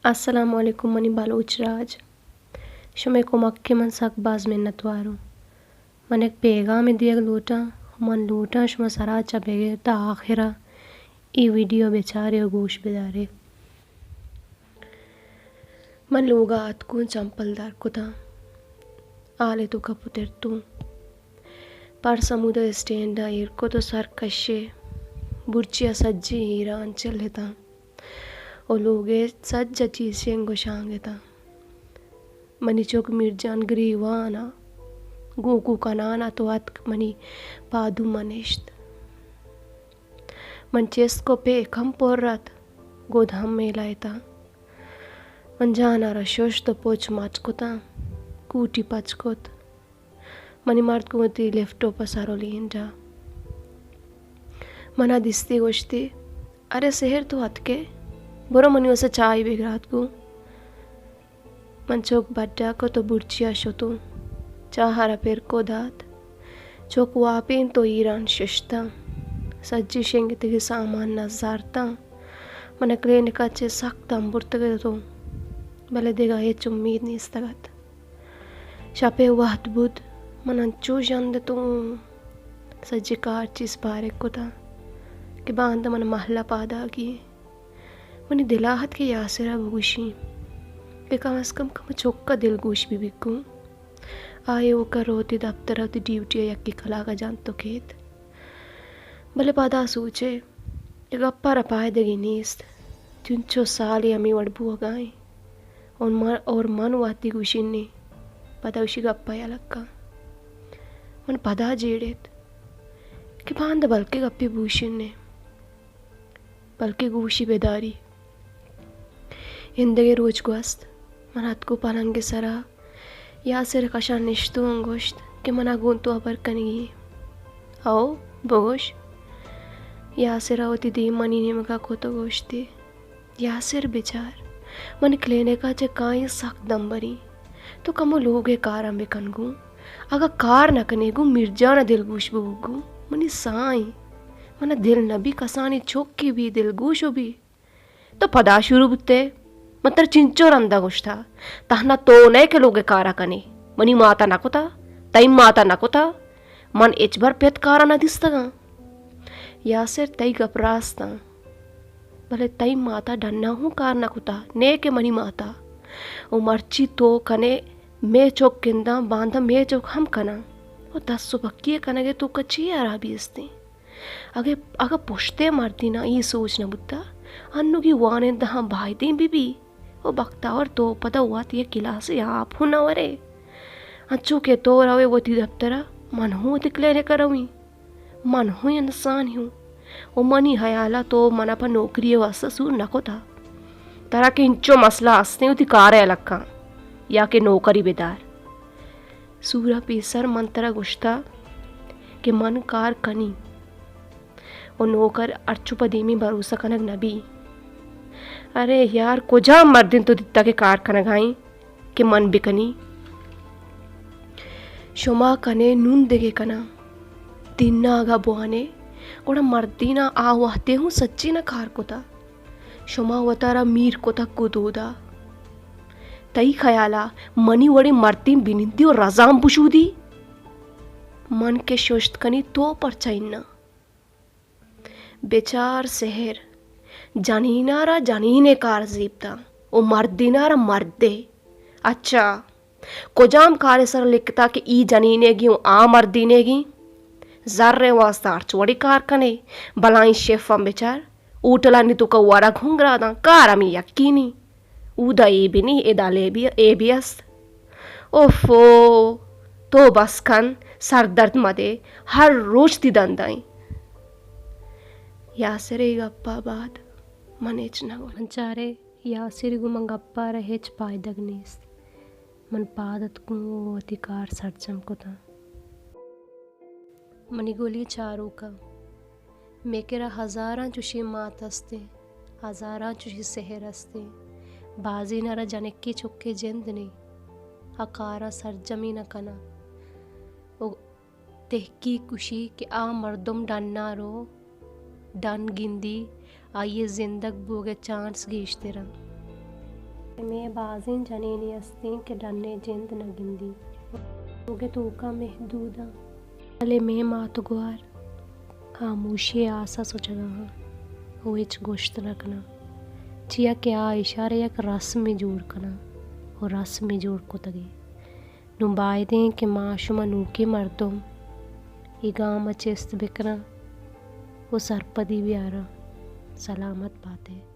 السلام علیکم منی بلوچ راج، شمئے کمک ءِ من سک باز منتوار اوں۔ من یک پیغامے دیگ لوٹاں، من لوٹاں شما سرا چہ بگر تا آخرا اے ویڈیو بچارے و گوش بدارے۔ من لوگا اتکوں، چمپل در کتاں، آلے توکا پترتوں۔ پرس ہمودا اسٹینڈا ایر کت و سر کشے، برچیا سجیں ہیران چلتاں و لوگے سجا چیز شنگ و شانگ اتاں۔ منی چک میرجان گریوان ءَ گوکو کنان ات و اتک منی پادو ما نشت۔ من چست کو، پیک ہم پر ات، گد ہم میلائتاں۔ من جان ءَ را ششت و پچ مچ کتاں، کوٹی پچ کت۔ منی مرد گوں وتی لیپ ٹاپ ءَ سر و لینڈا۔ منا دیستی گوشتی، ارے سحر تو اتکے؟ برو منی واستا چاہے بگرات گوں۔ من چک بڈا کت و برچیا شتوں۔ چاہ ءَ را پرکو دات۔ چک واپینت و ایران ششتاں۔ سجی شنگتگی سامان نزارتاں۔ من کلینکا چہ سک دم برتگ اتوں، بلے دگہ ہچ امید نیستگ ات۔ شپے وہد بوت، من انچو ژند اتوں، سجی کار چیز پارگ کتاں کہ باندا من مہلہ پاداگی۔ منی دلا ات کہ یاسر ءَ بگوشیں کہ کم از کم کمو چک ءَ دلگوش بہ بیت گوں۔ آ ایوک ءَ رو وتی دپتر ءَ وتی ڈیوٹی ءَ یکے کلاگ ءَ جنت و کیت۔ بلے پدا سوچے کہ گپ ءَ را پائدگے نیست۔ چنچو سالے ہمے وڑ بوگا ایں۔ اور من، اور من وہدی گوشیں نے، پدا اشی گپ ءَ یلہ کن۔ من پدا جیڑت کہ باندا بلکیں گپے بوشیں نے۔ بلکیں گوشی بداری۔ ایندگہ روچ گوست، من اتکوں پلنگ ءِ سرا، یاسر کشان نشتوں، گوشت کہ منا گوں تو ہبر کنگی۔ ہئو، بگوش۔ یاسر ءَ وتی دیم منی نیمگا کت و گوشتی، یاسر بچار، من کلینکا چہ کائیں سک دمبریں۔ تو کمو لوگ ءِ کاراں بکن گوں۔ اگاں کار نہ کنے گوں میرجان ءَ دلگوش ببو گوں۔ منی ساہ ایں۔ منا دل نہ بی کسانیں چکے بی دلگوش و بی۔ تو پدا شروع بوتے۔ من ترا چنچو رندا گوشتا۔ تہنا تو نئے کہ لوگ ءِ کارا کنے۔ منی ماتا نہ کتا۔ تئی ماتا نہ کتا۔ من ہچبر پت کارا نہ دیستگاں۔ یاسر تئی گپ راستاں۔ بلے تئی ماتا ڈنا ہوں کار نہ کتا، نئے کہ منی ماتا۔ و مرچی تو کنے مے چک گنداں، باندا مے چک ہم کناں۔ و دست و پکی ءِ کنگ ءِ توکا چی ہرابی استیں؟ اگہ، اگہ پشتے مردیناں اے سوچ نہ بوتا، انوگی وانندہاں بایدیں بہ بی۔ و بختاور تو پدا وت یک گلاسے آپ ہوں نہ ورے۔ انچو کہ تو روے وتی دپترا، من ہوں وتی کلینکا رویں۔ من ہوں انسانے ہوں و منی ہیالا تو منا پہ نوکری ءِ واسطہ سور نہ کتا۔ ترا کہ انچو مسئلہ ہستیں وتی کار ءَ یلہ کن یا کہ نوکری بدار۔ سورا پیسر من ترا گوشتا کہ من کار کنی و نوکر ہرچو پہ دیمی بھروسہ کنگ نہ بی۔ ارے یار، کجام مردین تو دیتا کہ کار کنگائیں؟ کہ من بکنی؟ شما کنے نون دگہ کناں۔ دیناگا بوانے، گڑا مردینا آ وہدے ہوں سچینا کار کتا۔ شما وتارا میر کتگ گوں دودا۔ تئی خیالا منی وڑیں مردین بنندی و رزان بشودی؟ من کہ ششت کنی تو پرچا اناں؟ بچار سحر، جنینا را جنینے کار زیبتاں و مردینا را مردے۔ اچھا، کجام کارے سر لکھتا کہ ای جنینیگی و آ مردینیگی؟ زر واسطہ ہرچ وڑی کار کنے، بلائیں شیف ہم بچار، ہوٹلانی توکا ورگ ہوں گراداں، کار ہمیں یکینی۔ اودا اے بی نی، ادا لے بی، اے بی است۔ اوفو، تو بس کن، سردرد مدے، ہر روچ تی دندائیں۔ یاسر ءِ گپا بعد من ہچ نہ گوشت۔ من چارے یاسر گوں من گپا را ہچ پائدگ نیست۔ من پاد اتکوں و وتی کار سرجم کتاں۔ منی گلیں چاروکاں، مئے کرا ہزاراں چشیں مات ہستیں، ہزاراں چشیں سحر ہستیں۔ بازینا را جنکے چکے جند نیں، آ کاراں سرجمی نہ کناں۔ و تحقیق گوشی کہ آ مردم ڈنا رو، ڈن گندی، آئی ءِ زندگ بوگ ءِ چانس گیشتر انت۔ مئے بازیں جنینے استیں کہ ڈن ءِ جند نہ گندی، لوگ ءِ توکا محدود آں۔ بلے مئے مات ءُ گوار ہاموشی ءِ آسا سچگا آں ءُ ہچ گوشت نہ کناں، چیا کہ آ اشارہ یک رسمے جوڑ کناں ءُ رسمے جوڑ کتگے۔ نوں بائدیں کہ ما شما نوکیں مردم اے گام ءَ چست بکناں ءُ سرپدی بیاراں۔ سلامت بات ئے۔